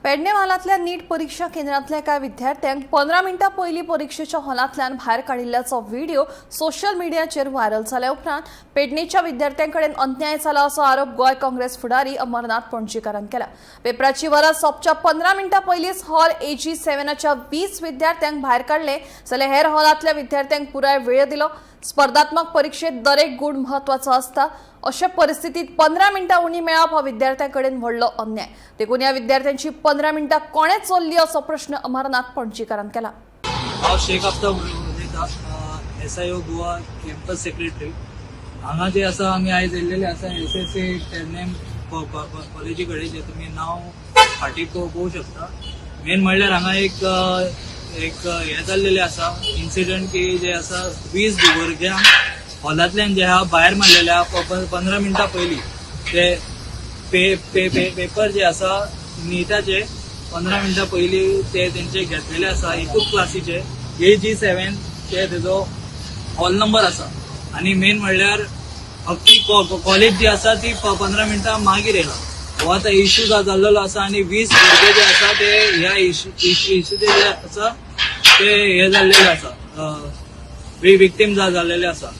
पेडणे म्हालांतल्या नीट परीक्षा केंद्रांतल्या एका विद्यार्थ्यांक 15 मिनटां पयलीं परिक्षेच्या हॉलांतल्यान भायर काडिल्ल्याचो व्हिडिओ सोशल मिडियाचेर व्हायरल जाल्या उपरांत पेडणेच्या विद्यार्थ्यां कडेन अन्याय जाला असो आरोप गोंय काँग्रेस फुडारी अमरनाथ पणजीकारान केला. पेपराची वरां सोंपच्या 15 मिनटां पयलींच हॉल एजी 7च्या 20 विद्यार्थ्यांक भायर काडले जाल्यार हेर हॉलांतल्या विद्यार्थ्यांक पुराय वेळ दिलो. स्पर्धात्मक परीक्षेत दरेक गूण म्हत्वाचो आसता. अशा परिस्थितीत 15 मिनटां उणी मेळप हो विद्यार्थ्यां कडेन व्हडलो अन्याय. देखून ह्या विद्यार्थ्यांची 15 मिनटां कोणें चोरली असो प्रश्न अमरनाथ पणजीकारान केला. हांव शेख आफ्ताब उलयतां, SIO Goa campus secretary. हांगा जे आसा, आमी आयज येयल्लेले आसा SSA Pernem कॉलेजी कडेन, जे तुमी नांव फाटीं पळोवंक शकता. मेन म्हणल्यार हांगा एक एक हें जाल्लेलें आसा, इन्सिडंट की जे आसा, 20 भुरग्यांक हॉलांतल्यान जे आहा भायर मारलेले आहा 15 मिनटां पयलीं. ते पे पे पे पेपर जे आसा निटाचे, 15 मिनटां पयलीं ते तेंचे घेतलेले आसा. एकूच क्लासीचे, AG 7 ते तेजो हॉल नंबर आसा. आनी मेन म्हणल्यार अख्खी कॉलेज जी आसा ती 15 मिनटां मागीर येयला. हो आतां इशू जाल्लेलो आसा आनी 20 भुरगे जे आसा ते ह्या इशूचे जे आसा ते हे जाल्लेले आसा, विक्टीम जाल्लेले आसा.